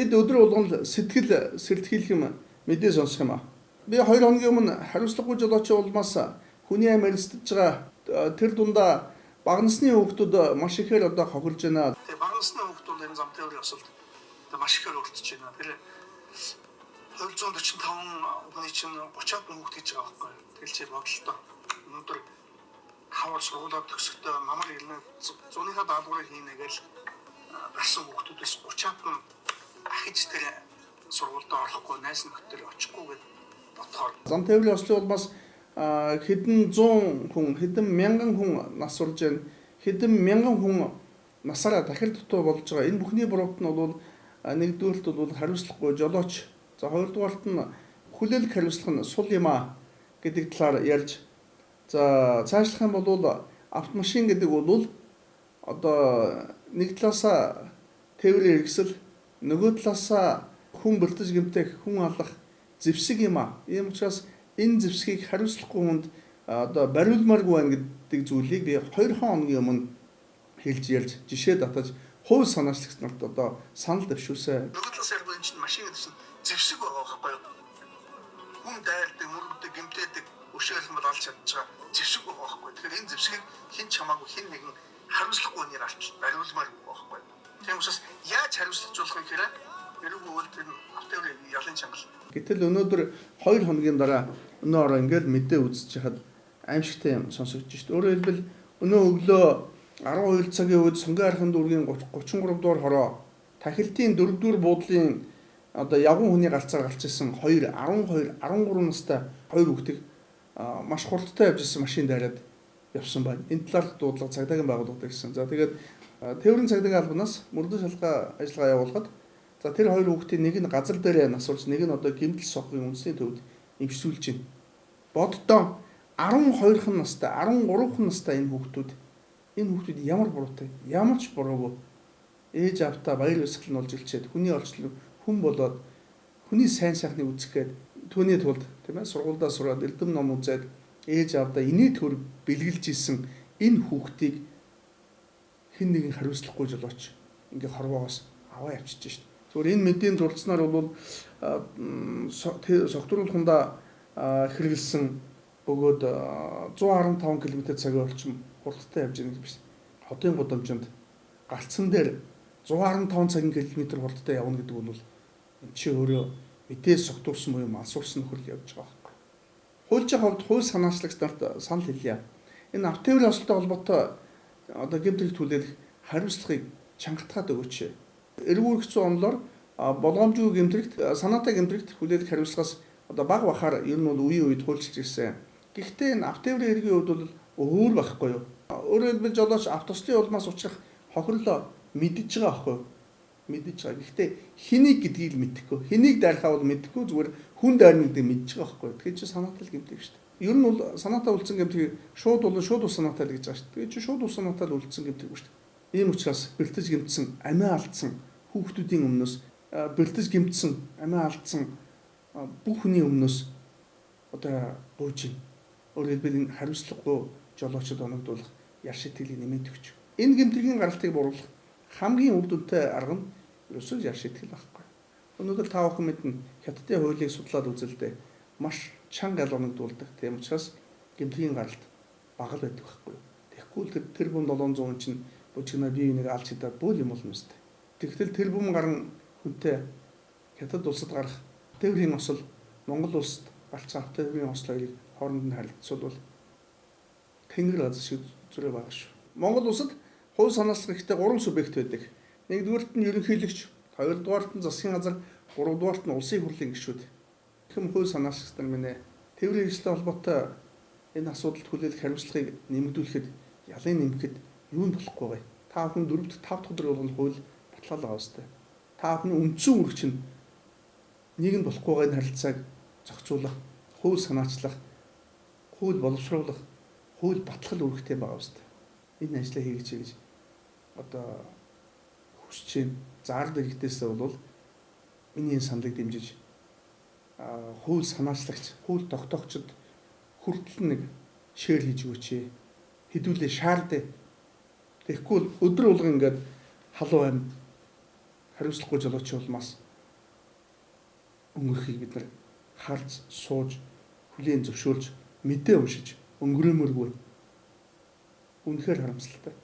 Бид өдөр болгон л сэтгэл сэртгэх юм мэдээ сонсох юм аа. Би 2 хоногийн өмнө хариуцлагагүй жолоочийн улмаас хүний амь эрсдэж байгаа тэр дундаа бага насны хүүхдүүд маш ихээр одоо хохирж байна. Тэгээ бага насны хүүхдүүд энэ зам тээврийн осолд маш ихээр өртөж байна. Тэр 245 хүний чинь 30-аад хүүхд гэж байгаа байхгүй. Тэгэл чи бодлоо. Өнөөдөр хавар сургуулаа төгсөхдөө намар ирнэ зуныхаа даалгаврыг хийнэ гэж гарсан хүүхдүүдээс 30-аад нь ахиж тэр сургуульд орохгүй, найз нөхдөд очихгүй гэж бодохоор зам тээврийн ослын улмаас хэдэн зуун хүн, хэдэн мянган хүн нас урж байна. Хэдэн мянган хүн насаараа дахир дутуу болж байгаа. Энэ бүхний буруут нь бол нэгдүгээрт бол хариуцлагагүй жолооч. За хоёрдугаарт нь хүлээлг хариуцлага нь сул юм а гэдэг талаар ярьж. За цаашлах юм бол автомашин гэдэг бол одоо нэг талаасаа тээврийн хэрэгсэл, нөгөө талаасаа хүн бэлтэж гэмтэх, хүн алах зэвсэг юм а. Ийм учраас энэ зэвсгийг хариуцлагагүй хүнд одоо бариулмааргүй байна гэдэг зүйлийг би 2 хоногийн өмнө хэлж ярьж жишээ татаж хувь санаачлагч нарт одоо санал дэвшүүлсэн. Нөгөө талаас яг энэ чинь машин гэдэг чинь зэвсэг байгаа байхгүй юу? Хүн дайрдаг, мөрөгдөг, гэмтээдэг, өшөөлөх бол алж чадж байгаа зэвсэг байгаа байхгүй. Тэгэхээр энэ зэвсгийг хэн ч хамаагүй хэн нэгэн хариуцлагагүй хүнээр авч бариулмааргүй байхгүй. Тийм учраас яаж хариуцлах юм гэхээр эрүүг үйл тэр автоаврын ялын чанга. Гэтэл өнөөдөр 2 хоногийн дараа өнөө ороо ингээл мэдээ үзэж хахад аимшигтай юм сонсогдож шít. Өөрөөр хэлбэл өнөө өглөө 12 цагийн үед Сонгон архин дүүргийн 33 дугаар хороо тахилтын 4 дугаар буудлын одоо явган хүний галцаар гарч ирсэн 2 12 13 настай хоёр хүүхдийг маш хурдтай явж ирсэн машин дайраад явсан байна. Энэ талаарх дуудлага цагдаагийн байгууллагад ирсэн. За тэгээд тээврийн цагдаагийн албанаас мөрдөн шалгаа ажиллагаа явуулахад за тэр хоёр хүүхдийн нэг нь газар дээрээ нас урж, нэг нь одоо гэмтэл сохгийн үндэсний төвд эмчилүүлж байна. Боддоо 12 настай, 13 настай энэ хүүхдүүд ямар буруутай, ямар ч буруугүй ээж аавтаа баяр баясгал нь болж илчээд хүний орчлон хүн болоод хүний сайн сайхныг үзэх гээд түүний тулд тийм сургуульдаа сураад эрдэм ном үзээд ээж аавдаа инээ төр бэлгэлж исэн энэ хүүхдийг хэн нэгэн хариуцлагагүй жолооч ингээ хорвоогоос аваа явчихж шít. Зүгээр энэ мэдээний зурцнаар бол согтруулахундаа хэрэгэлсэн бөгөөд 115 км цагийн орчим хурдтай явж байгаа гэж биш. Хотын гудамжинд галцсан дээр 115 цагийн километр хурдтай явна гэдэг бол энэ чи өөрөө мэдээ согтуулсан буюу мансуурсан нөхрөл явж байгаа байхгүй. Хуульчийн хувьд хууль санаачлагч нарт санал хэлье. Энэ автотээврийн осолтой холбоотой одоо гэмт хэрэг түлээх хариуцлагыг чангатгаад өгөөч. Эрг үүрэгцэн онолоор болгоомжгүй гэмт хэрэгт, санаатай гэмт хэрэгт хүлээлэх хариуцлагаас одоо баг бахаар ер нь бол үеийн үед хуульчилж ирсэн. Гэхдээ энэ автотээврийн хэргийн хувьд бол өөр байхгүй юу? Өөрөөр хэлбэл жолооч автослын улмаас учрах хохирлоо мэдэж байгаа байхгүй юу? Мэдэж байгаа. Гэхдээ хэнийг гэдгийг л мэдэхгүй. Хэнийг дайрахаа бол мэдэхгүй. Зүгээр хүн дайрна гэдгийг мэдэж байгаа байхгүй юу? Тэгэхээр чи санаатай л гэмтэх шүү дээ. Ер нь бол санаатай үлдсэн гэмтэх шууд бол шууд ус санаатай л гэж байгаа шүү дээ. Тэгэхээр чи шууд ус санаатай л үлдсэн гэмтэх шүү дээ. Ийм учраас бэлтэж гэмтсэн, амиа алдсан хүүхдүүдийн өмнөөс, бэлтэж гэмтсэн, амиа алдсан бүх хүний өмнөөс одоо гуйж байна. Өөрөөр хэлбэл энэ хариуцлагагүй жолоочд оногдуулах яр шитгэлийг нэмээд өгч. Энэ гэмтэргийн гаралтыг бууруулах хамгийн үр дүнтэй арга нь ерөөсөө яр шитгэл байхгүй. Өнөөдөр та бүхэн мэднэ Хятадын хуулийг судлаад үзэлдээ маш чанга ял оногдуулдаг. Тийм учраас гэмтэргийн гаралт бага л байдаг байхгүй. Тэгэхгүй л тэр бум 700 чинь бужигнаа бие биенийг алж хядаад бөөл юм болно үстэй. Тэгтэл тэр бум гарan хүнтэй Хятад улсад гарах тээврийн осол Монгол улсад гарч байгаа тээврийн осол хоёрыг хооронд нь харилцуулбал тэнгэр газар шиг зүрээ байгаа шүү. Монгол улсад хууль санаачлах хэрэгтэй 3 субъект байдаг. Нэгдүгээрт нь ерөнхийлөгч, хоёрдугаарт нь засгийн газар, гуравдугаарт нь улсын хурлын гишүүд. Хэм хууль санаачлагч нар минь тээврийн хэрэгсэлтэй холбоотой энэ асуудалд хүлээлгэх хариуцлагыг нэмэгдүүлэхэд ялын нэмэхэд юу нь болохгүй байгаа. Та бүхэн 4 дахь 5 дахь өдөр болгоно хууль батлал байгаа үстэй. Та бүхэн үндсэн үүрэг чинь нэг нь болохгүй байгаа энэ харилцааг зохицуулах, хууль санаачлах, хууль боловсруулах, хууль батлах үүрэгтэй байгаа үстэй. Энэ ажлаа хийгээч гэж одоо хүсэж байна. Заард иргэдээсээ бол миний энэ саналыг дэмжиж хууль санаачлагч, хууль тогтоогчид хүртэл нэг шеэр хийж өгөөч. Хэдүүлээ шаардээ. Тэгэхгүй бол өдөр болгон ингээд халуун амь хариуцлагагүй жолооч улмаас өнгөрөхийг бид нар харж, сууж, хүлээн зөвшөөрч, мэдээ уншиж өнгөрөөмөргүй. Үнэхээр харамсалтай.